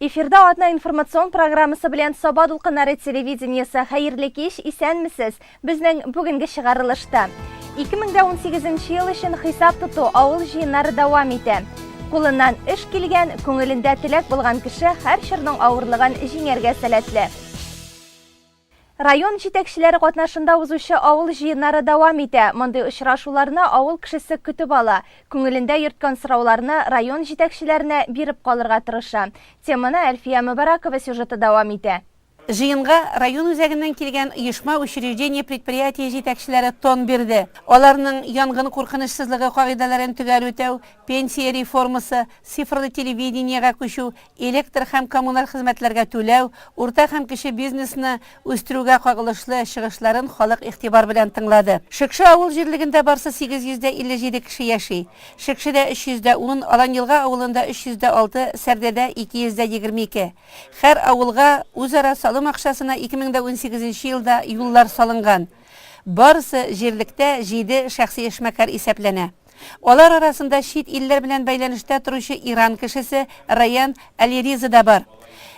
Эфирда атна информацион программасы белән Саба дулкыннары телевидениесе. Хәерле кич, исәнмесез. Безнең бүгенге чыгарылышта 2018 ел өчен хисап тоту авыл җыеннары дәвам итә. Кулыннан эш килгән, күңелендә теләк булган кеше һәр чорның авырлыгын җиңәргә сәләтле. Район җитәкчеләре катнашында узучы авыл җыеннары дәвам итә. Мондый очрашуларны авыл кешесе көтеп ала. Күңелендә йөрткән сорауларны район җитәкчеләренә биреп калырга тырыша. Теманы Әлфия Мөбарәкова сюжеты дәвам итә. Җыенга район үзәгеннән килгән оешма, учреждение, предприятие җитәкчеләре тон бирде. Аларның янгын куркынычсызлыгы кагыйдәләрен төгәл үтәү, пенсия реформасы, цифрлы телевидениегә күчү, электр һәм коммуналь хезмәтләргә түләү, урта һәм кече бизнесны үстерүгә кагылышлы чыгышларын халык игътибар белән тыңлады. Шекше авыл җирлегендә барсы 857 кеше яши. Шекшедә 310, Аланьелга авылында 306, Сәрдәдә 222. Һәр авылга үзара салым акчасына 2018 елда юллар салынган. Барысы җирлектә җиде шәхси эшмәкәр исәпләнә. Алар арасында чит илләр белән бәйләнештә торучы Иран кешесе Раян Алириза да бар.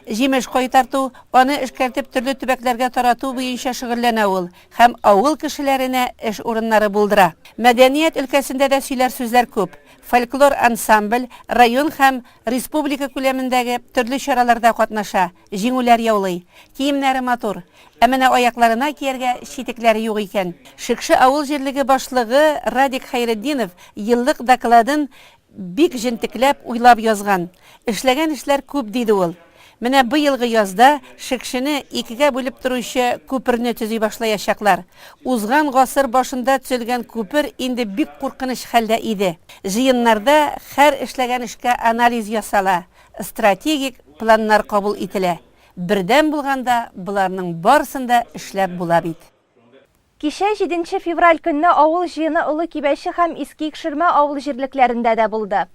Җимеш кайтарту, аны эшкәртеп төрле төбәкләргә тарату буенча шөгыльләнә ул һәм авыл кешеләренә эш урыннары булдыра. Мәдәният өлкәсендә дә сөйләр сүзләр күп. Фольклор ансамбль район һәм республика күләмендәге төрле чараларда катнаша, җиңүләр яулый. Киемнәре матур. Ә менә аякларына кияргә читекләре юк икән. Шекше авыл җирлеге башлыгы Радик Хәйретдинов еллык докладын бик җентекләп, уйлап язган. Эшләгән эшләр күп, диде ул. Менә быелгы язда Шекшене икегә бүлеп торучы күперне төзи башлаячаклар. Узган гасыр башында төзелгән күпер инде бик куркыныч хәлдә иде. Җыеннарда һәр эшләгән эшкә анализ ясала, стратегик планнар кабул ителә. Бердәм булганда боларның барысын да эшләп була бит. Кичә, җиденче февраль көнне авыл җыены Олы Кибәче һәм Иске Икшермә авыл җирлекләрендә дә булды.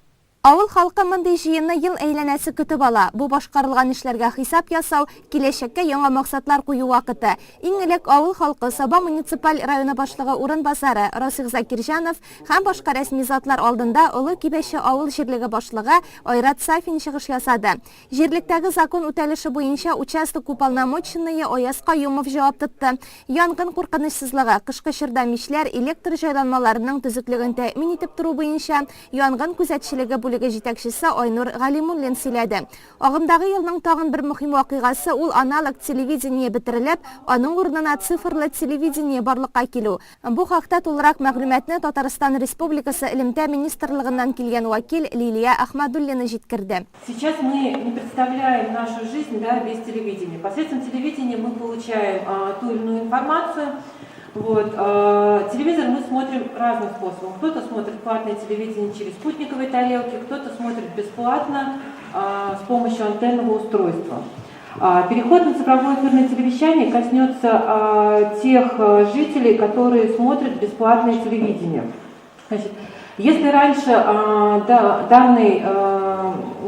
Авыл халкы мондый җыенны ел әйләнәсе көтеп ала. Бу башкарылган эшләргә хисап ясау, киләчәккә яңа максатлар кую вакыты. Иң элек авыл халкы Саба муниципаль районы башлыгы урынбасары Расих Закирҗанов һәм башка рәсми затлар алдында Олы Кибәче авыл җирлеге башлыгы Айрат Сафин чыгыш ясады. Җирлектәге закон үтәлеше буенча участок уполномоченные Аяз Каюмов җавап тотты. Янгын куркынычсызлыгы, кышкы чорда мичләр, электр җайланмаларының төзеклеген тәэмин итеп тору буенча янгын күзәтчелеге бүлеге җитәкчесе Айнур Галимуллин сөйләде. Агымдагы елның тагын бер мөһим вакыйгасы ул аналог телевидение бетерелеп, аның урынына цифрлы телевидение барлыкка килү. Бу хакта тулырак мәгълүматны Татарстан Республикасы Элемтә министрлыгыннан килгән вәкил Лилия Әхмәдуллина җиткерде. Сейчас мы не представляем нашу жизнь да, без телевидения. Посредством телевидения мы получаем а, ту или иную информацию. Вот, а, телевизор мы смотрим разным способом. Кто-то смотрит платное телевидение через спутниковые тарелки, кто-то смотрит бесплатно а, с помощью антенного устройства. А, переход на цифровое эфирное телевещание коснется а, тех а, жителей, которые смотрят бесплатное телевидение. Значит, если раньше да, данные,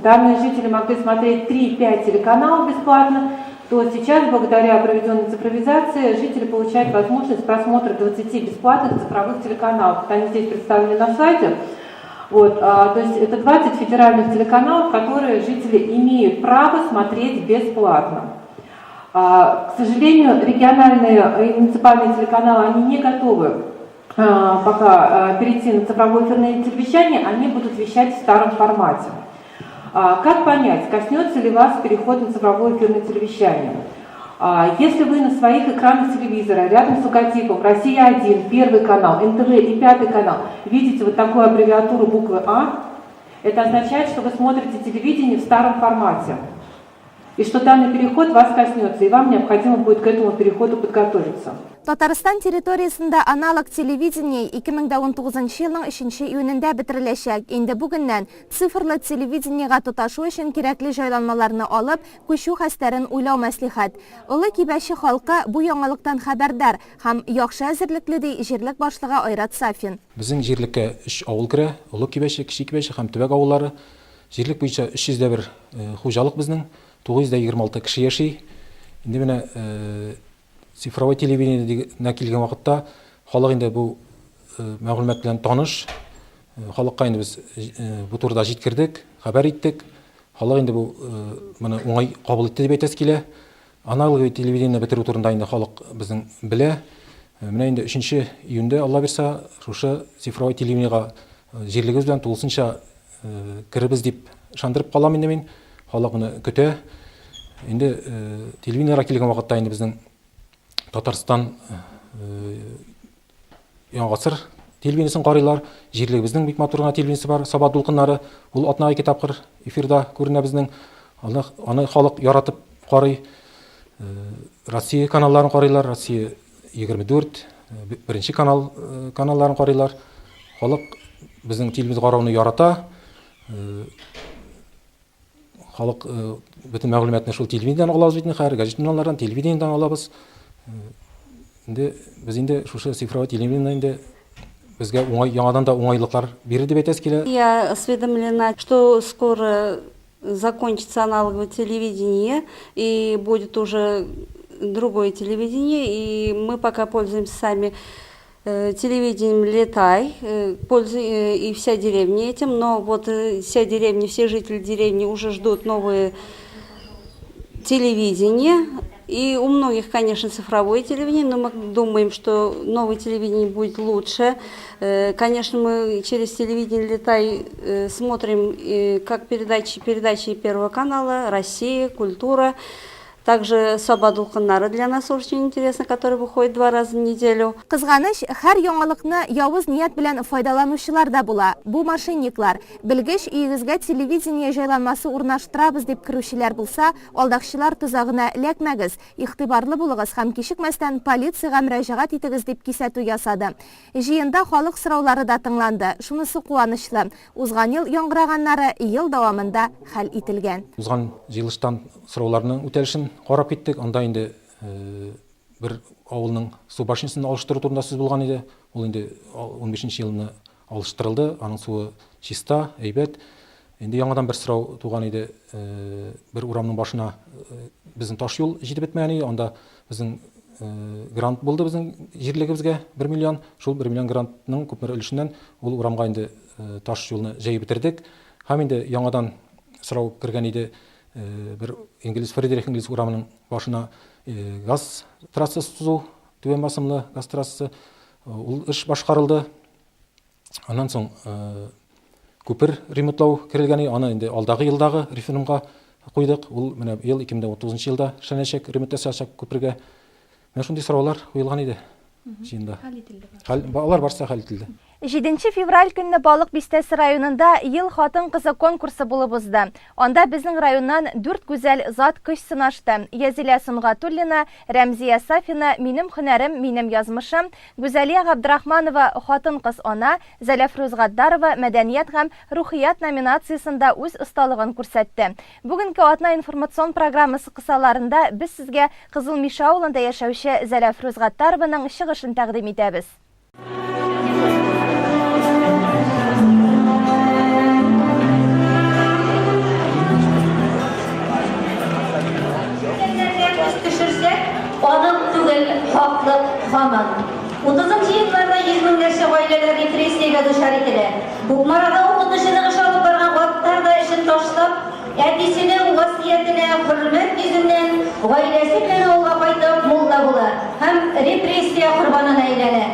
данные жители могли смотреть 3-5 телеканалов бесплатно, то сейчас, благодаря проведенной цифровизации, жители получают возможность просмотра 20 бесплатных цифровых телеканалов. Вот они здесь представлены на слайде. Вот, а, то есть это 20 федеральных телеканалов, которые жители имеют право смотреть бесплатно. А, к сожалению, региональные и муниципальные телеканалы, они не готовы а, пока перейти на цифровое эфирное телевещание, они будут вещать в старом формате. Как понять, коснется ли вас переход на цифровое эфирное телевещание? Если вы на своих экранах телевизора рядом с логотипом «Россия-1», Первый канал, НТВ и Пятый канал видите вот такую аббревиатуру буквы «А», это означает, что вы смотрите телевидение в старом формате. И что данный переход вас коснется, и вам необходимо будет к этому переходу подготовиться. Татарстан территориясендә аналог телевидение 2019 елның 3 июнендә бетереләчәк. Инде бүгеннән цифрлы телевидениегә тоташу өчен кирәкле җайланмаларны алып, күчү хәстәрен уйлау мәслихәт. Олы Кибәче халкы бу яңалыктан хәбәрдар һәм яхшы әзерлекле, ди җирлек башлыгы Айрат Сафин. Безнең җирлеккә өч авыл керә, Олы Кибәче, Кече Кибәче һәм Төбәк авыллары. Җирлек буенча 301 хуҗалык безнең, 926 кеше яши. Инде менә цифровой телевидениегә килгән вакытта халык инде бу мәгълүмат белән таныш. Халыкка инде без бу турыда җиткердек, хәбәр иттек. Халык инде бу моны уңай кабул итте дип әйтәсе килә. Аналоговый телевидениене бетерү турында инде халык безнең белә. Менә инде 3 июньдә, Алла бирса, шушы цифровой телевидениегә җирлегебез белән тулысынча керербез дип ышандырып калам инде мин. Халык моны көтә. Инде телевидениегә килгән вакытта инде безнең Татарстан Яңа гасыр телевидениесен карыйлар. Җирлегебезнең бик матур гына телевидениесе бар, Саба дулкыннары. Ул атнага ике тапкыр эфирда күренә безнең. Аны, аны халык яратып карый. Э, Россия каналларын карыйлар, Россия 24, э, беренче канал э, каналларын карыйлар. Халык безнең телевизор карауны ярата. Халык бөтен мәгълүматны шул телевидениедән алабыз бит инде хәзер, газет-журналлардан, телевидениедән алабыз. Инде без инде шушы цифровой телевидение инде безгә уңай, яңадан да уңайлыклар бирер дип әйтәсе килә. Я осведомлена, что скоро закончится аналоговое телевидение и будет уже другое телевидение, и мы пока пользуемся сами телевидением Летай, и вся деревня этим, но вот вся деревня, все жители деревни уже ждут новые телевидение. И у многих, конечно, цифровое телевидение, но мы думаем, что новое телевидение будет лучше. Конечно, мы через телевидение Летай смотрим как передачи, передачи Первого канала, Россия, Культура. Также Саба дулкыннары для нас очень интересно, который выходит два раза в неделю. Кызганыч, һәр яңалыкны явыз ният белән файдаланучылар да була. Бу мошенниклар. Белгеч, өегезгә телевидение җайланмасы урнаштырабыз дип керүчеләр булса, алдакчылар тозагына эләкмәгез, игътибарлы булыгыз һәм кичекмәстән полициягә мөрәҗәгать итегез, дип кисәтү ясады. Җыенда халык сораулары да тыңланды. Шунысы куанычлы, узган ел яңгыраганнары ел дәвамында хәл ителгән. Узган җыелыштан сорауларның үтәлешен карап киттек. Анда инде бер авылның су башнясын алыштыру турында сүз булган иде. Ул инде унбишенче елны алыштырылды. Аның суы чиста, әйбәт. Инде яңадан бер сорау туган иде. Бер урамның башына безнең таш юл җитеп бетмәгән иде. Анда безнең грант булды безнең җирлегебезгә 1 миллион. Шул 1 миллион грантның күпмедер өлешеннән ул урамга инде таш юлны җәеп бетердек. Һәм инде яңадан сорау кергән иде бер Энгельс, Фридрих Энгельс урамының башына газ трассасы төзү, түбән басымлы газ трассасы. Ул эш башкарылды. Аннан соң күпер ремонтлау керелгән, аны инде алдагы елдагы референдумга куйдык. Ул менә быел 2019 елда эшләнәчәк, ремонт ясалачак күпергә. Менә шундый сораулар куелган иде җыенда. Хәл ителде. Хәл, алар барысы да хәл ителде. Җиденче февраль көнне Балык Бистәсе районында Ел хатын-кызы конкурсы булып узды. Анда безнең районнан дүрт гүзәл зат көч сынашты, Язилә Сөнгатуллина, Рәмзия Сафина, Минем һөнәрем, минем язмышым, Гүзәлия Габдрахманова Хатын-кыз ана, Зәләфрүз Гатдарова Мәдәният һәм рухият номинациясендә үз осталыгын күрсәтте. Бүгенге атна информацион программасы кысаларында без сезгә Кызыл Мишә авылында яшәүче Зәләфрүз Гаттарованың чыгышын тәкъдим итәбез. Өлкәннәргә күз төшерсәк, анык түгел хаклык һаман. Утызынчы елларда йөз меңнәрчә гаиләләр репрессиягә дучар ителә. Кукмарада укытучылык эше алып барган Гаттар да эшен ташлап, әтисенең васыятенә хөрмәт йөзеннән, гаиләсе белән авылга кайтып, мулла була һәм репрессия корбанына әйләнә.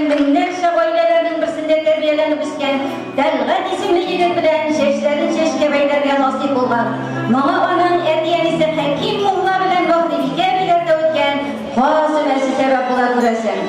яшәгән меңнәрчә гаиләләрнең берсендә тәрбияләнеп үскән Тәлгать исемле егет белән чәчләрен чәчкә бәйләргә насыйп булган. Моңа аның әти-әнисе Хәким мулла белән Баһрибикә әбиләрдә үткән каз өмәсе сәбәп була, күрәсең.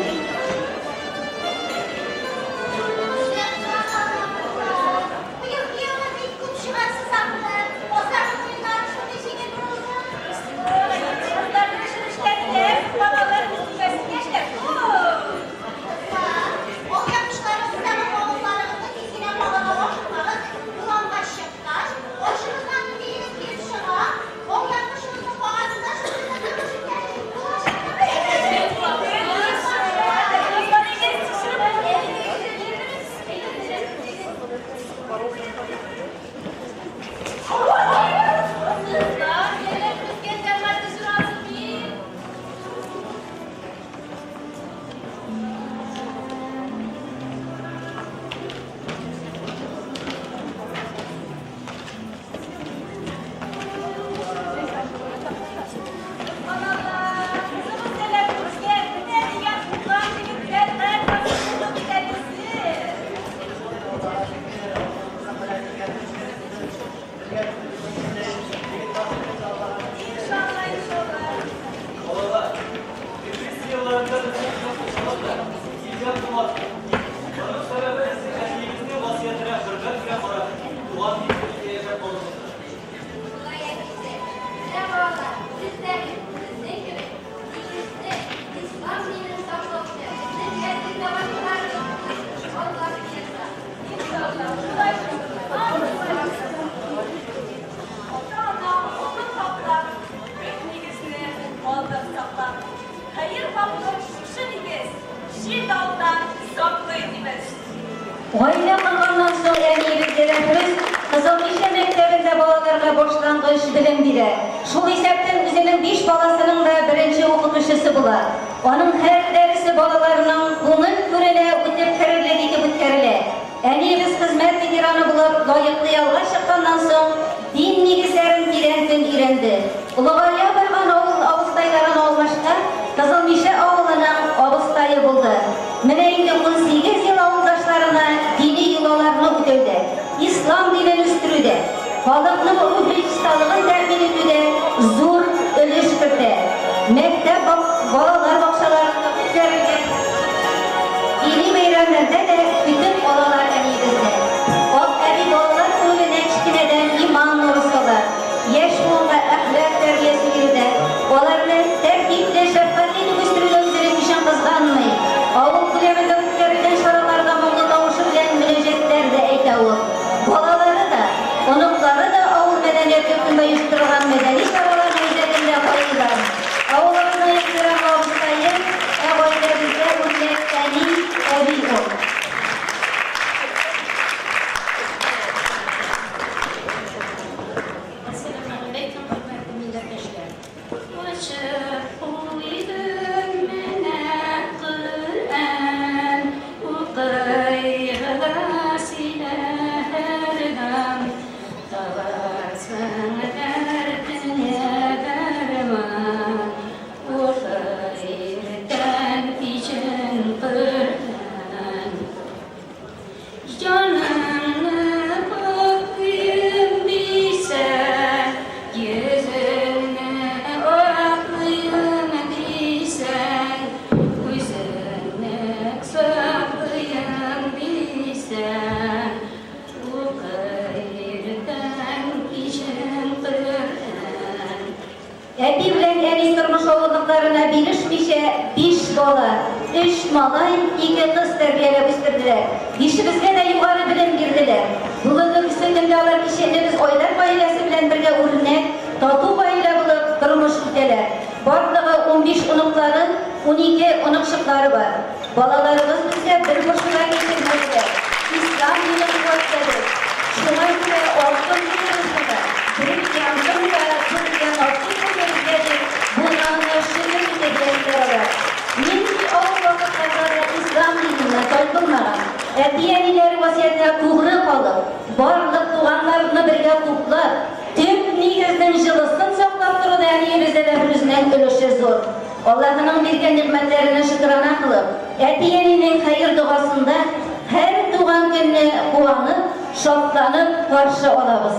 Гаилә корганнан соң әниебез Диләфрүз Кызыл Мишә мәктәбендә балаларга башлангыч белем бирә. Шул исәптән үзенең биш баласының да беренче укытучысы була. Аның һәр дәресе балаларның күңел түренә үтеп керерлек итеп үткәрелә. Әниебез хезмәт ветераны булып лаеклы ялга чыкканнан соң дин нигезләрен тирәнтен өйрәнде. Олыгая барган авыл абыстайларын алмашка Кызыл Мишә авылының абыстае булды. Менә инде 18 ел авылдашларына дини йолаларны үтәүдә, ислам динен үстерүдә, халыкның рухи чисталыгын тәэмин итүдә зур өлеш кертә. Мәктәп, балалар бакчаларында үткәрелгән дини бәйрәмнәрдә дә көтеп алалар әниебезне. Ак әби балалар күңеленә кечкенәдән иман нуры сала. Яшь буынга әхлак тәрбиясе бирүдә, аларны тәртипле, шәфкатьле итеп үстерүдә үзенең көчен кызганмый. Авыл күләмендә үткәрелгән чараларда моңлы тавышы белән мөнәҗәтләр дә әйтә ул. Балалары да, оныклары да авыл мәдәният йортында оештырылган мәдәни чараларның үзәгендә карыйлар. Авылыбызның ихтирамлы абыстае, ә гаиләбездә үрнәк әни, әби ул. Әссәламегаләйкем, хөрмәтле милләттәшләр! Ачып куйдым менә Коръән, Укыйгыз илә һәрдам, Табарсың дәртеңә дәрман, Укы иртән, кичен Коръән. Җаныңны пакьлыйм дисәң, Йөзеңне аклыйм дисәң, Үзеңне саклыйм дисәң, Укы иртән, кичен Коръән. Әти белән әни тормыш авырлыкларына бирешмичә, биш бала, өч малай, ике кыз тәрбияләп үстерделәр. Бишебезгә дә югары белем бирделәр. Бүгенге көчле көндә алар кече энебез Айдар гаиләсе белән бергә үрнәк, тату гаилә булып тормыш итәләр. Барлыгы 15 оныклары, 12 оныкчыклары бар. Балаларыбыз безгә бер борчу да китермәделәр. Ислам динен куәтләдек. Шуңа күрә алтын гомеребезне дә, бриллиантын да күрергә насыйп булды безгә, дип, булганына шөкер итеп яшиләр алар. Нинди авыр вакытларда да ислам диненнән тайпылмаган, әти-әниләре васыятенә тугры калып, барлык туганнарны бергә туплап, төп нигезнең җылысын саклап торуда әниебездә дә берүзенең өлеше зур. Аллаһының биргән нигъмәтләренә шөкрана кылып, әти-әнинең хәер-догасына. шатланып каршы алабыз.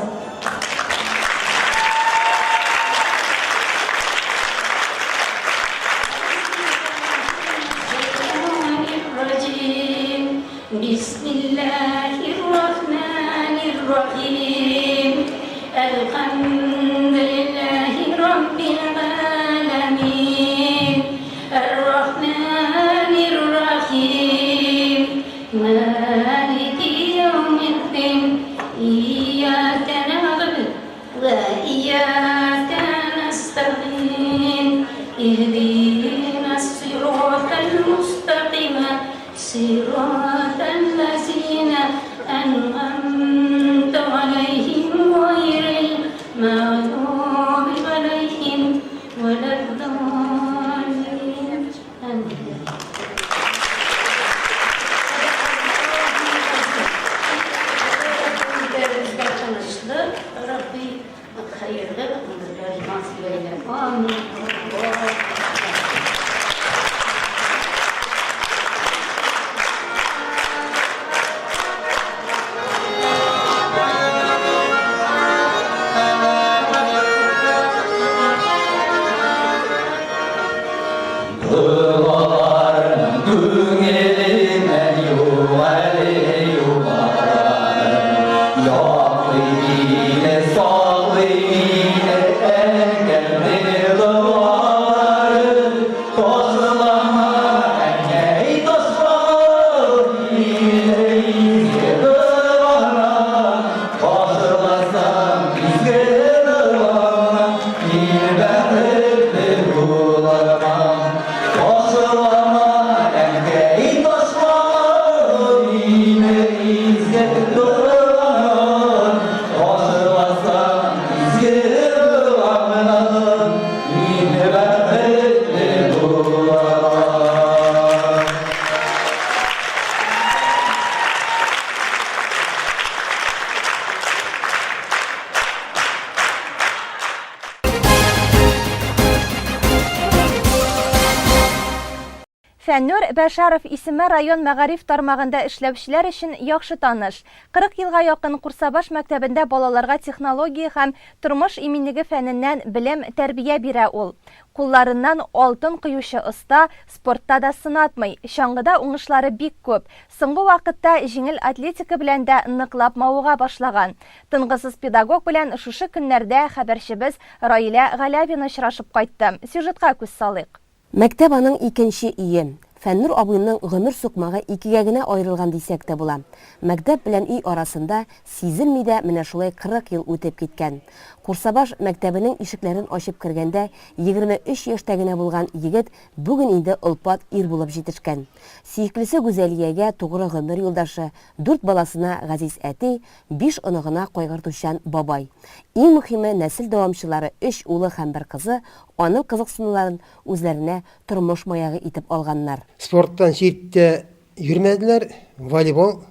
Фәннүр Бәшәров исеме район мәгариф тармагында эшләүчеләр өчен яхшы таныш. 40 елга якын Курсабаш мәктәбендә балаларга технология һәм тормыш иминлеге фәненнән белем, тәрбия бирә ул. Кулларыннан алтын коючы оста спортта да сынатмый, чаңгыда уңышлары бик күп. Соңгы вакытта җиңел атлетика белән дә ныклап мавыга башлаган. Тынгысыз педагог белән шушы көннәрдә хәбәрчебез Раилә Галәвина очрашып кайтты. Сюжетка күз салыйк. Мәктәп аның икенче өе. Фәннур абыйның гомер сукмагы икегә генә аерылган дисәк тә була. Мәктәп белән өй арасында сизелми дә менә шулай 40 ел үтеп киткән. Курсабаш мәктәбенең ишекләрен ачып кергәндә 23 яшьтә генә булган егет бүген инде олпат ир булып җитешкән. Сөеклесе Гүзәлиягә тугры гомер юлдашы, дүрт баласына газиз әти, биш оныгына кайгыртучан бабай. Иң мөхиме, нәсел дәвамчылары, өч улы һәм бер кызы аның кызыксынуларын үзләренә тормыш маягы итеп алганнар. Спорттан читтә йөрмәделәр, волейбол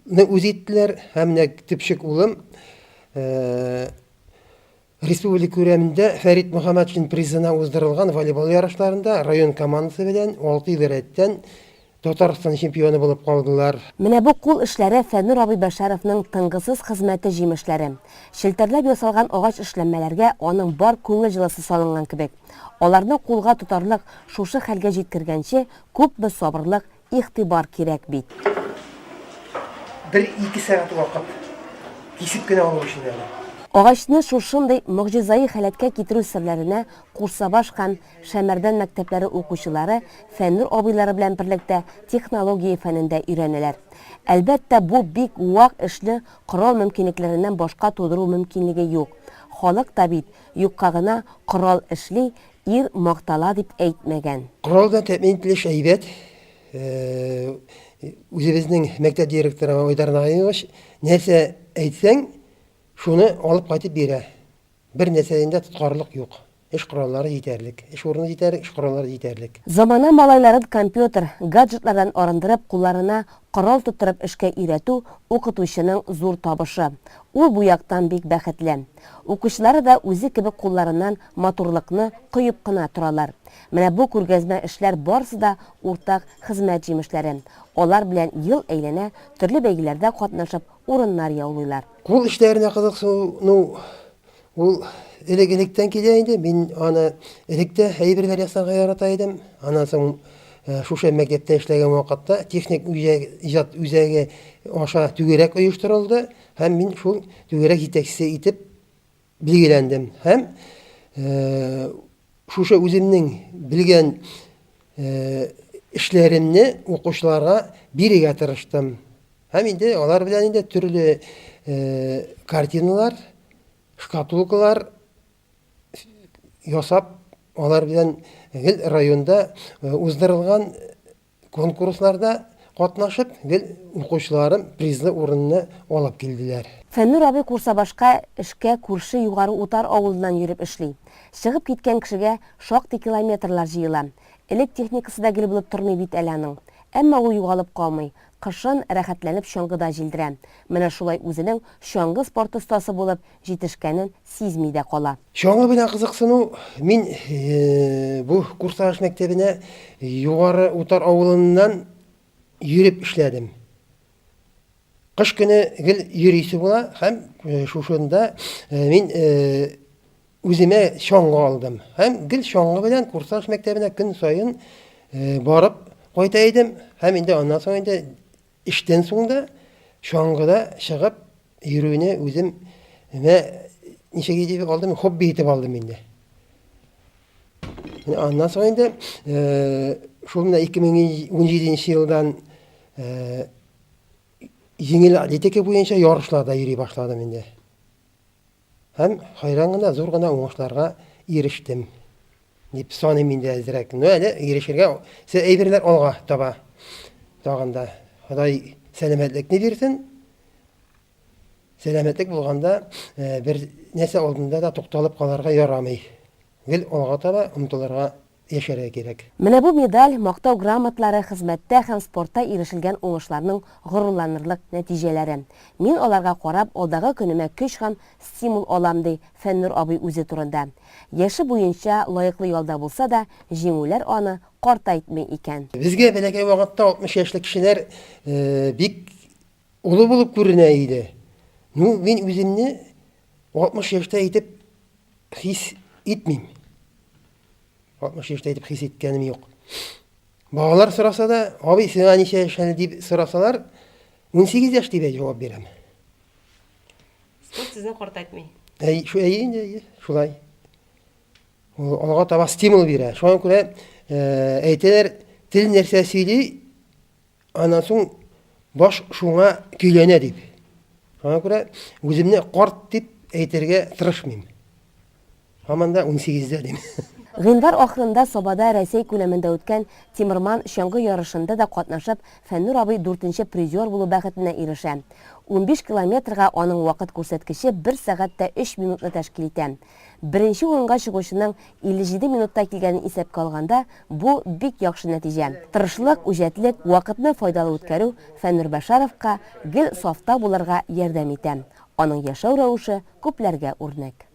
ны үз иттеләр һәм менә төпчек улым республика күләмендә Фәрит Мөхәммәтшин призына уздырылган волейбол ярышларында район командасы белән 6 ел рәттән Татарстан чемпионы булып калдылар. Менә бу кул эшләре Фәннур абый Бәшәровның тынгысыз хезмәте җимешләре. Челтәрләп ясалган агач эшләнмәләргә аның бар күңел җылысы салынган кебек. Аларны кулга тотарлык шушы хәлгә җиткергәнче күпме сабырлык, игътибар кирәк бит. Бер-ике сәгать вакыт кисеп кенә алу өчен әле. Агачны шушындый могҗизаи халәткә китерү серләренә Курсабаш һәм Шәмәрдән мәктәпләре укучылары Фәннур абыйлары белән берлектә технология фәнен дә өйрәнәләр. Әлбәттә, бу бик вак эшне корал мөмкинлекләреннән башка тудыру мөмкинлеге юк. Халык та бит юкка гына корал эшли, ир мактала дип әйтмәгән. Корал белән тәэмин ителеш әйбәт. Үзебезнең мәктәп директоры Айдар Наимович нәрсә әйтсәң, шуны алып кайтып бирә. Бер нәрсәдән дә тоткарлык юк. Эш кораллары җитәрлек. Эш урыны җитәрлек, эш кораллары җитәрлек. Замана малайларын компьютер, гаджетлардан арындырып, кулларына корал тоттырып эшкә өйрәтү, укытучының зур табышы. Ул бу яктан бик бәхетле. Укучылары да үзе кебек кулларыннан матурлыкны коеп кына торалар. Менә бу күргәзмә эшләр барысы да уртак хезмәт җимешләре. Алар белән ел әйләнә төрле бәйгеләрдә катнашып, урыннар яулыйлар. Кул эшләренә кызыксыну ул элек-электән килә инде. Мин аны элек тә әйберләр ясарга ярата идем. Аннан соң шушы мәктәптә эшләгән вакытта техник үзәк, иҗат үзәге аша түгәрәк оештырылды һәм мин шул түгәрәк җитәкчесе итеп билгеләндем. Һәм шушы үземнең белгән эшләремне укучыларга бирергә тырыштым. Һәм инде алар белән инде төрле картиналар, шкатулкалар ясап, алар белән гел районда уздырылган конкурсларда катнашып, гел укучыларым призлы урынны алып килделәр. Фәннур абый Курсабашка эшкә күрше Югары Утар авылыннан йөреп эшли. Чыгып киткән кешегә шактый километрлар җыела. Элек техникасы да гел булып тормый бит әле аның. Әмма ул югалып калмый, кышын рәхәтләнеп чаңгыда җилдерә. Менә шулай үзенең чаңгы спорты остасы булып җитешкәнен сизми дә кала. Чаңгы белән кызыксыну мин бу Курсагаш мәктәбенә Югары Утар авылыннан йөреп эшләдем. Кыш көне гел йөрисе була һәм шушында мин Үземә чаңгы алдым һәм гел чаңгы белән Курсаш мәктәбенә көн саен барып кайта идем һәм инде аннан соң инде эштән соң да чаңгыда чыгып йөрүне үзем менә ничек итеп алдым, хобби итеп алдым инде. Менә аннан соң инде шул менә 2017 елдан җиңел атлетика буенча ярышларда йөри башладым инде. Һәм хәйран гына зур гына уңышларга ирештем дип саныйм инде әзрәк. Ну әле ирешергә әйберләр алга таба. Тагын да Ходай сәламәтлекне бирсен. Сәламәтлек булганда э, бер нәрсә алдында да тукталып калырга ярамый. Гел алга таба омтылырга яшәргә кирәк. Менә бу медаль, Мактау грамотлары, хезмәттә һәм спортта ирешелгән уңышларның горурланырлык нәтиҗәләре. Мин аларга карап, алдагы көнемә көч һәм стимул алам, ди Фәннур абый үзе турында. Яше буенча лаеклы ялда булса да, җиңүләр аны картайтмый икән. Безгә бәләкәй вакытта 60 яшьлек кешеләр бик олы булып күренә иде. Ну, мин үземне 60 яшьтә итеп хис итмим. 60 яшьтә итеп хис иткәнем юк. Балалар сораса да, абый, сиңа ничә яшь әле дип сорасалар, 18 яшь дип җавап бирәм. Спорт сезне картайтмый. Әй, шу, әй, инде, әй, шулай. Ул алга таба стимул бирә. Шуңа күрә әйтәләр, тел нәрсә сөйли, Аннан соң баш шуңа көйләнә дип. Шуңа күрә үземне карт дип әйтергә тырышмыйм. Һаман да 18-дә дим. Гыйнвар ахырында Сабада Рәсәй күләмендә үткән Тимерман чаңгы ярышында да катнашып, Фәннур абый дүртенче призер булу бәхетенә ирешә. 15 километрга аның вакыт күрсәткече бер сәгать тә өч минутны тәшкил итә. Беренче урынга чыгучының 57 минутта килгәнен исәпкә алганда, бу бик яхшы нәтиҗә. Тырышлык, үҗәтлек, вакытны файдалы үткәрү Фәннур Бәшаровка гел сафта булырга ярдәм итә. Аның яшәү рәвеше күпләргә үрнәк.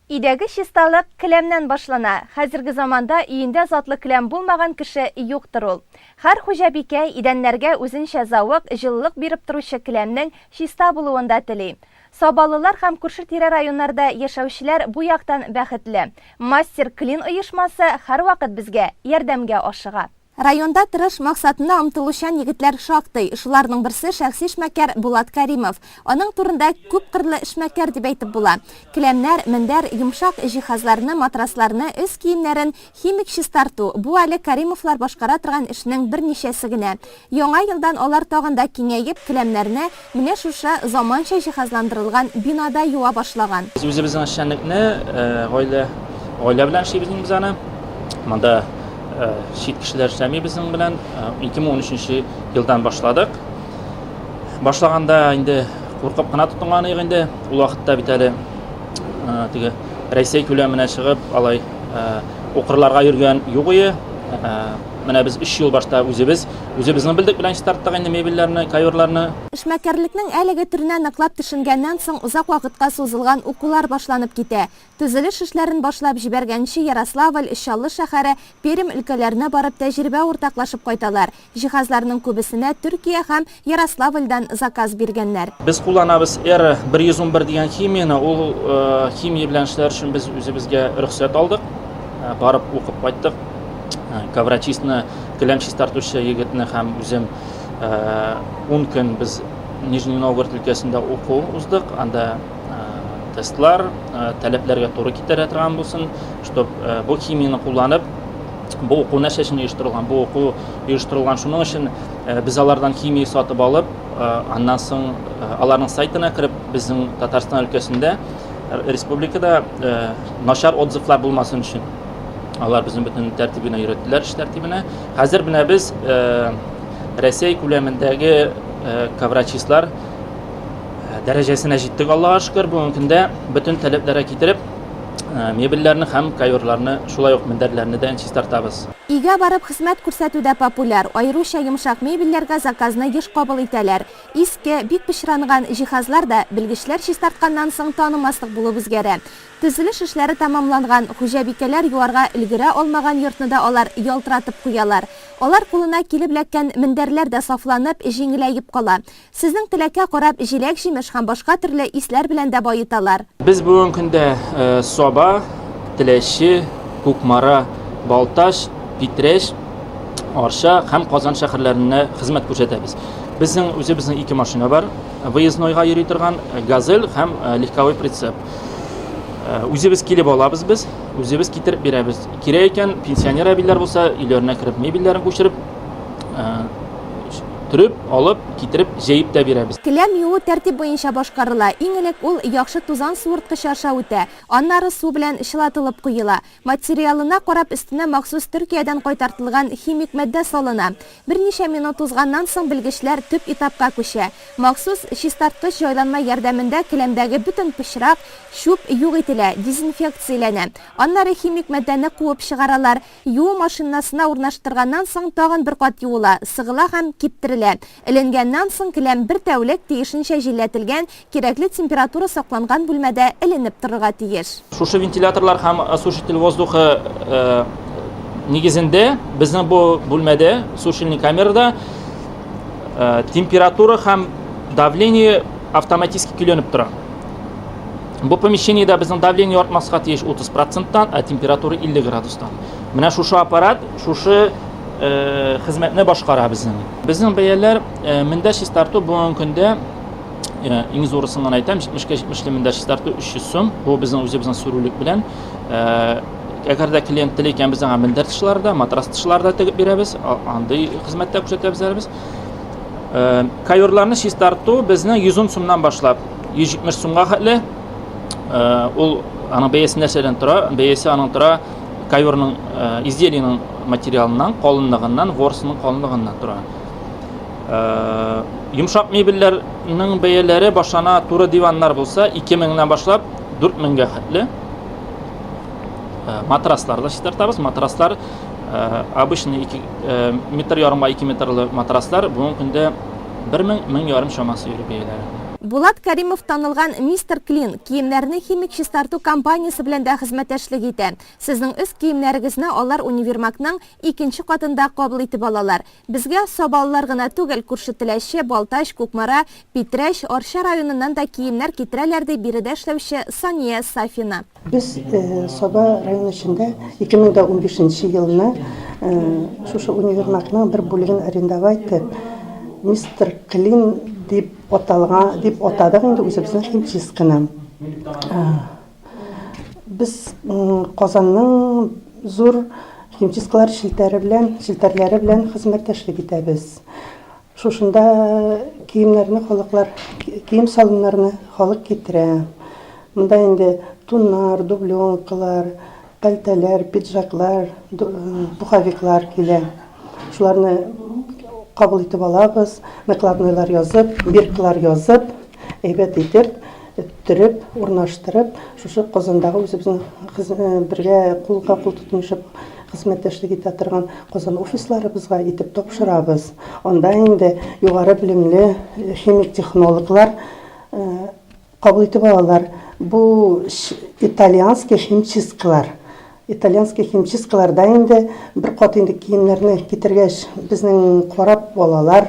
Өйдәге чисталык келәмнән башлана. Хәзерге заманда өендә затлы келәм булмаган кеше юктыр ул. Һәр хуҗабикә идәннәргә үзенчә зәвык, җылылык биреп торучы келәмнең чиста булуын да тели. Сабалылар һәм күрше-тирә районнарда яшәүчеләр бу яктан бәхетле. Мастер Клин оешмасы һәрвакыт безгә ярдәмгә ашыга. Районда тырыш, максатына омтылучан егетләр шактый. Шуларның берсе, шәхси эшмәкәр Булат Кәримов. Аның турында күпкырлы эшмәкәр дип әйтеп була. Келәмнәр, мендәр, йомшак җиһазларны, матрасларны, өс киемнәрен химик чистарту, бу әле Кәримовлар башкара торган эшнең берничәсе генә. Яңа елдан алар тагын да киңәеп, келәмнәрне менә шушы заманча җиһазландырылган бинада юа башлаган. Без үзебезнең эшчәнлекне гаилә, гаилә белән эшлибез инде без аны. Монда чит кешеләр эшләми безнең белән. 2013 елдан башладык. Башлаганда инде куркып кына тотынган идек инде. Ул вакытта бит әле теге Рәсәй күләменә чыгып, алай укырларга йөргән юк иде. Менә без өч ел башта үзебез, үзебезнең белдек белән чистарттык инде мебельләрне, коверларны. Эшмәкәрлекнең әлеге төренә ныклап төшенгәннән соң озак вакытка сузылган укулар башланып китә. Төзелеш эшләрен башлап җибәргәнче Ярославль, Чаллы шәһәре, Пермь өлкәләренә барып тәҗрибә уртаклашып кайталар. Җиһазларның күбесенә Төркия һәм Ярославльдан заказ биргәннәр. Без кулланабыз Эра 111 дигән химияне. Ул химия белән эшләр өчен без үзебезгә рөхсәт алдык. Барып укып кайттык. Коврочистны, келәм чистартучы егетне һәм үзем 10 көн без Нижний Новгород өлкәсендә уку уздык. Анда тестлар, таләпләргә туры китерә торган булсын, чтоб бу химияне кулланып, бу уку нәрсә өчен оештырылган? Бу уку оештырылган шуның өчен, без алардан химия сатып алып, аннан соң аларның сайтына кереп, безнең Татарстан өлкәсендә, республикада начар отзывлар булмасын өчен. Алар безнең бөтен тәртибенә өйрәттеләр, эш тәртибенә. Хәзер менә без Рәсәй күләмендәге коврачистлар дәрәҗәсенә җиттек, Аллага шөкер, бүгенге көндә бөтен таләпләргә китереп, мебельләрне һәм коверларны, шулай ук мендәрләрне дә чистартабыз. Өйгә барып хезмәт күрсәтү дә популяр. Аеруча йомшак мебельләргә заказны еш кабул итәләр. Иске, бик пычранган җиһазлар да белгечләр чистартканнан соң танымаслык булып үзгәрә. Төзелеш эшләре тәмамланган, хуҗабикәләр юарга өлгерә алмаган йортны да алар ялтыратып куялар. Алар кулына килеп эләккән мендәрләр дә сафланып, җиңеләеп кала. Сезнең теләккә карап, җиләк-җимеш һәм башка төрле исләр белән дә баеталар. Без бүгенге көндә Саба, Теләче, Кукмара, Балтач, Питрәч, Арча һәм Казан шәһәрләренә хезмәт күрсәтәбез. Безнең үзебезнең ике машина бар, выезднойга йөри торган Газель һәм легковой прицеп. Үзебез килеп алабыз без, үзебез китереп бирәбез. Кирәк икән, пенсионер әбиләр булса, өйләренә кереп мебельләрен күчереп, төреп, алып, китереп, җәеп тә бирәбез. Келәм юу тәртип буенча башкарыла. Иң элек ул яхшы тузан суырткычы аша үтә, аннары су белән чылатылып куела. Материалына карап өстенә махсус Төркиядән кайтартылган химик матдә салына. Берничә минут узганнан соң белгечләр төп этапка күчә. Махсус чистарткыч җайланма ярдәмендә келәмдәге бөтен пычрак, чүп юк ителә, дезинфекцияләнә. Аннары химик матдәне куып чыгаралар. Юу машинасына урнаштырганнан соң тагын бер кат юыла, сыгыла һәм киптерелә. Эленгәннән соң келәм бер тәүлек тиешенчә җилләтелгән, кирәкле температура сакланган бүлмәдә эленеп торырга тиеш. Шушы вентиляторлар һәм осушитель воздуха нигезендә безнең бу бүлмәдә, сушильный камерада температура һәм давление автоматически көйләнеп тора. Бу помещениедә безнең давление артмаска тиеш 30 проценттан, ә температура 50 градустан. Менә шушы аппарат, шушы э, хезмәтне башкара безнең. Безнең бәяләр э, мендәр чистарту бүгенге көндә э, иң зурысын гына әйтәм, 70-кә 70 мендәр чистарту 300 сум. Бу безнең үзебезнең сүрүлек белән. Э, әгәр дә клиент тели икән, без аңа мендәр тышлары да, матрас тышлары да тегеп бирәбез. Андый хезмәт тә күрсәтәбез әле без. Э, коверларны чистарту безнең 110 сумнан башлап 170 сумга хәтле. Э, ул аның бәясе нәрсәдән тора? Бәясе аның тора коверның э, изделиенең материалыннан, калынлыгыннан, ворсының калынлыгыннан тора. Э, йомшак мебельләрнең бәяләре башлана туры диваннар булса 2000-нән башлап 4000-гә хәтле. Матраслар да чистартабыз. Матраслар обычный 2 метр ярымга 2 метрлы матраслар бүгенге көндә 1000, 1500 чамасы йөри бәяләре. Булат Кәримов танылган Мистер Клин киемнәрне химик чистарту компаниясе белән дә хезмәттәшлек итә. Сезнең өс киемнәрегезне алар универмагның икенче катында кабул итеп алалар. Безгә сабалылар гына түгел, күрше Теләче, Балтач, Кукмара, Питрәч, Арча районыннан да киемнәр китерәләр, ди биредә эшләүче Сания Сафина. Без Саба районы эчендә 2015 нче елны шушы универмагның бер бүлеген арендовать итеп, Мистер Клин дип аталган, дип атадык инде үзебезнең химчистканы. Без Казанның зур химчисткалар челтәре белән, челтәрләре белән хезмәттәшлек итәбез. Шушында киемнәрне халыклар, кием-салымнарны халык китерә. Монда инде туннар, дубленкалар, пәлтәләр, пиджаклар, пуховиклар килә. Шуларны кабул итеп алабыз, накладнойлар язып, биркалар язып, әйбәт итеп, төреп, урнаштырып, шушы Казандагы үзебезнең бергә кулга-кул тотынышып. хезмәттәшлек итә торган Казан офисларыбызга илтеп тапшырабыз. Анда инде югары белемле химик-технологлар кабул итеп алалар. Бу итальянский химчисткалар. Итальянский химчисткаларда инде бер кат инде киемнәрне китергәч, безнең карап алалар.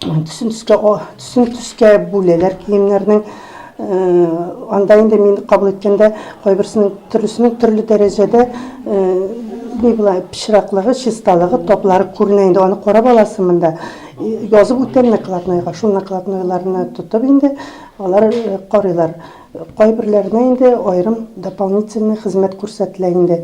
Төсен төскә, төсен төскә бүләләр киемнәрнең. Анда инде мин кабул иткәндә кайберсенең төрлесенең төрле дәрәҗәдә ни була, пычраклыгы, чисталыгы, таплары күренә инде. Аны карап аласың монда. Язып үтәм накладнойга. Шул накладнойларны тотып инде алар карыйлар. Кайберләренә инде аерым дополнительный хезмәт күрсәтелә инде.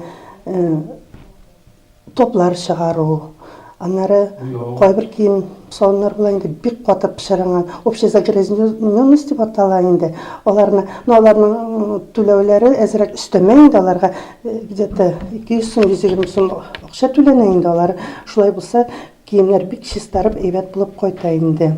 Топлар чыгару, аннары кайбер кием салымнар була инде, бик каты пычранган, общая загрязненность дип атала инде. Аларны, ну аларның түләүләре әзрәк өстәмә инде аларга где-то 200 сум, 120 сум акча түләнә инде алар. Шулай булса, киемнәр бик чистарып, әйбәт булып кайта инде.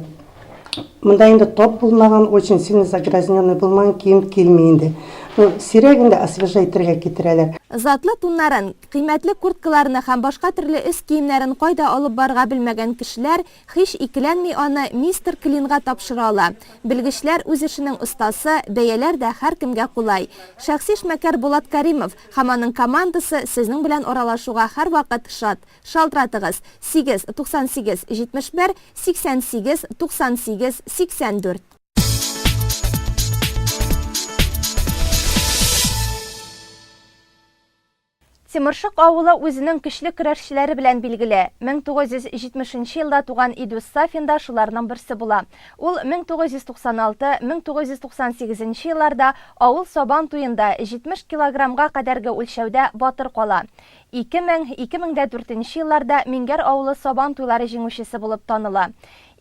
Монда инде топ булмаган, очень сильно загрязненный булмаган кием килми инде. Ну, сирәк инде освежайтергә китерәләр. Затлы туннарын, кыйммәтле курткаларны һәм башка төрле өс киемнәрен кайда алып барырга белмәгән кешеләр һич икеләнми аны Мистер Клинга тапшыра ала. Белгечләр үз эшенең остасы, бәяләр дә һәркемгә кулай. Шәхси эшмәкәр Булат Каримов һәм аның командасы сезнең белән аралашуга һәрвакыт шат. Шалтыратыгыз, 8 98 71 88 98 84. Тимершык авылы үзенең көчле көрәшчеләре белән билгеле. 1970 нче елда туган Идүс Сафин да шуларның берсе була. Ул 1996-1998 нче елларда авыл Сабан туенда 70 килограммга кадәрге үлчәүдә батыр кала. 2000, 2004 нче елларда Миңгәр авылы Сабан туйлары җиңүчесе булып таныла.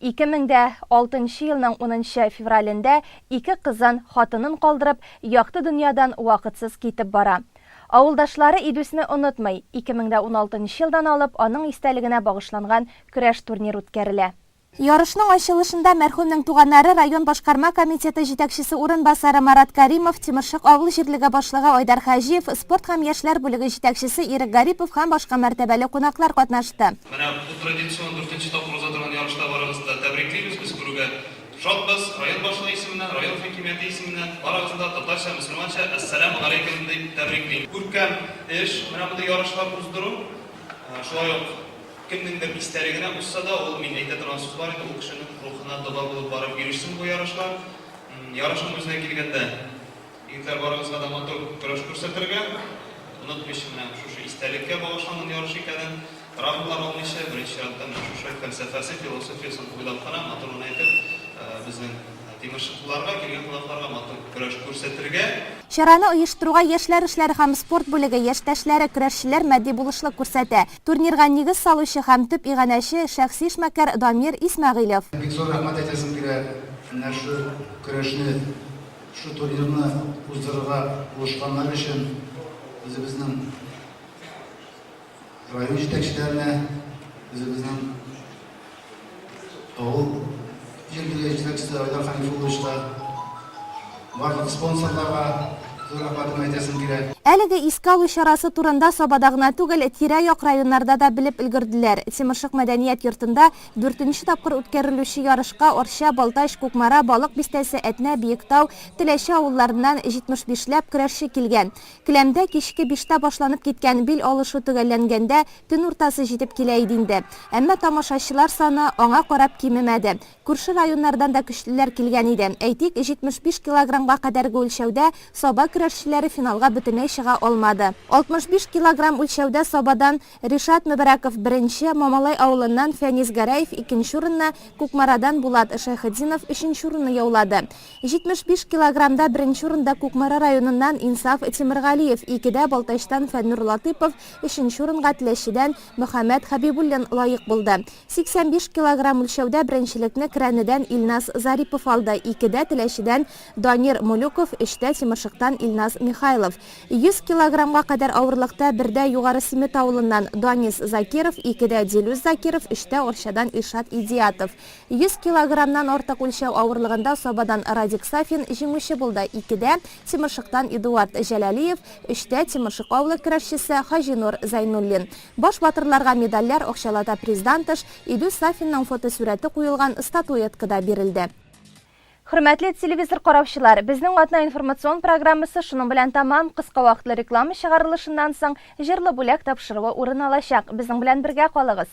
2006 нчы елның унынчы февралендә ике кызын, хатынын калдырып, якты дөньядан вакытсыз китеп бара. Авылдашлары Идүсне онытмый, 2016 нчы елдан алып аның истәлегенә багышланган көрәш турнир үткәрелә. Ярышның ачылышында мәрхүмнең туганнары район башкарма комитеты җитәкчесе урынбасары Марат Каримов, Тимершык авыл җирлеге башлыгы Айдар Хаҗиев, спорт һәм яшьләр бүлеге җитәкчесе Ирек Гарипов һәм башка мәртәбәле кунаклар катнашты. Менә бу традицион дүртенче тапкыр уза торган ярышта барыгызны да тәбриклибез, без күрүгә шатбыз. Район башлыгы исеменнән, район хакимияте исеменнән барыгызны да татарча, мөселманча Әссәләмү галәйкем дип тәбриклим. Күркәм эш, менә мондый ярышлар уздыру. Шулай ук Кемнеңдер истәлегенә узса да, ул мин әйтә торган сүз бар инде, ул кешенең рухына дога булып барып ирешсен бу ярышлар. Ярышның үзенә килгәндә, егетләр, барыгызга да матур көрәш күрсәтергә, онытмыйча менә шушы истәлеккә багышланган ярыш икәнен, травмалар алмыйча, беренче чиратта менә шушы фәлсәфәсе, философиясен уйлап кына, матур гына итеп, безнең тимершыклыларга, килгән кунакларга матур көрәш күрсәтергә. Чараны оештыруга яшьләр эшләре һәм спорт бүлеге, яшьтәшләре, көрәшчеләр матди булышлык күрсәтә. Турнирга нигез салучы һәм төп иганәче, шәхси эшмәкәр Дамир Исмәгыйлев. Бик зур рәхмәт әйтәсем килә менә шу көрәшне, шу турнирны уздырырга булышканнары өчен үзебезнең район җитәкчеләренә, үзебезнең Авыл җирлеге җитәкчесе Айдар Хәнифулловичка, барлык спонсорларга зур рәхмәтемне әйтәсем килә. Әлеге искә алу чарасы турында Сабада гына түгел, тирә-як районнарда да белеп өлгерделәр. Тимершык мәдәният йортында дүртенче тапкыр үткәрелүче ярышка Арча, Балтач, Кукмара, Балык Бистәсе, Әтнә, Биектау, Теләче авылларыннан 75 ләп көрәшче килгән. Келәмдә кичке биштә башланып киткән бил алышу төгәлләнгәндә Төн уртасы җитеп килә иде инде. Әмма тамашачылар саны аңа карап кимемәде. Күрше районнардан да көчлеләр килгән иде. Әйтик, 75 килограммга кадәрге үлчәүдә Саба көрәшчеләре финалга бөтенләй чыга алмады. 65 килограмм үлчәүдә Сабадан Ришат Мөбәрәков беренче, Мамалай авылыннан Фәнис Гәрәев икенче урынны, Кукмарадан Булат Шәйхетдинов өченче урынны яулады. 75 килограммда беренче урында Кукмара районыннан Инсаф Тимергалиев, икедә Балтачтан Фәннур Латыйпов, Өченче урынга Теләчедән Мөхәммәт Хәбибуллин лаек булды. 85 килограмм үлчәүдә беренчелекне Керәнедән Илназ Зарипов алды, икедә Теләчедән Данир Мулюков, өчтә Тимершыктан Илфат. Илназ Михайлов. 100 килограммга кадәр авырлыкта бердә Югары Симет авылыннан Данис Закиров, икедә Дилүс Закиров, өчтә Арчадан Илшат Идиятов. 100 килограммнан артык үлчәү авырлыгында Сабадан Радик Сафин җиңүче булды, икедә, Тимершыктан Эдуард Җәләлиев, өчтә, Тимершык авылы көрәшчесе Хаҗинур Зәйнуллин. Баш батырларга медальләр, акчалата приздан тыш, Илүс Сафинның фотосурәте куелган статуэтка да бирелде. Хөрмәтле телевизор караучылар, безнең атна информацион программасы шуның белән тәмам. Кыска вакытлы реклама чыгарылышыннан соң, Җырлы бүләк тапшыруы урын алачак. Безнең белән бергә калыгыз!